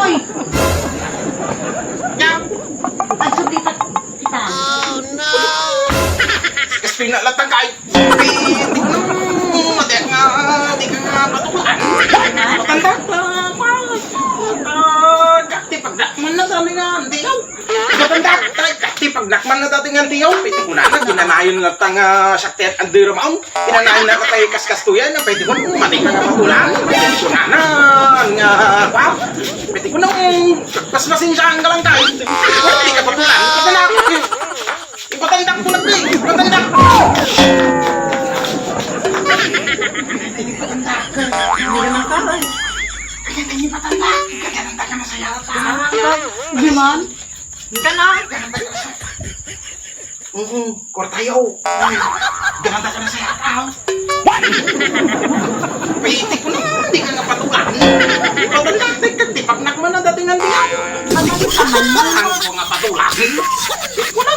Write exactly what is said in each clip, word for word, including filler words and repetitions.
Ay! Nya? Agsublitak kita. Kas pinalatan ka, ay, di ko na, mati nga, di ka nga patulan. Matanda ka, pa, pa, pa, ti pagdakman na dati nga, hindi ka. Matanda ka, ti pagdakman na dati nga, hindi ka. Pwede ko na, kinanayon nga tanga, saktet, ang dira maong. Kinanayon na katay kaskas to yan, pwede ko, mati nga patulan. Pwede ko na, na, nga, wow. Pwede ko na, mas masinsahan ka lang tayo. Hindi ka patulan. Ipatanda ko na, pre. Ipatanda ko. Ipatanda ko. Hindi ka nang taray. Kaya tayo ipatanda. Kaya nang tayo masaya pa. Di man. Hindi ka na. Kaya nang tayo masaya. Mm, kwartayo. Ay, ganda ka na sa yataw. Pwede ko na, hindi ka nga patulan. Ipatanda, tek, tek, di pagnak man ang dating ang diyan. Ano yung saman mo? Ang mga patulan. Wala.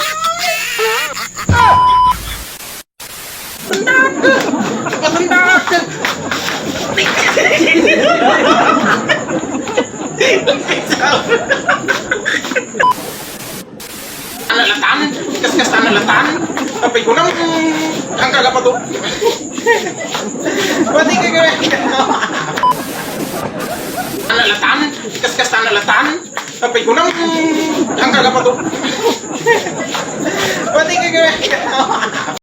Tanda ka! Tanda ka! Analatan, kaskas ta analatan. Apay ko nang, ang kagapato. Pati ka gawin. Analatan, kaskas ta analatan. Apay ko nang, ang kagapato. Pati ka gawin.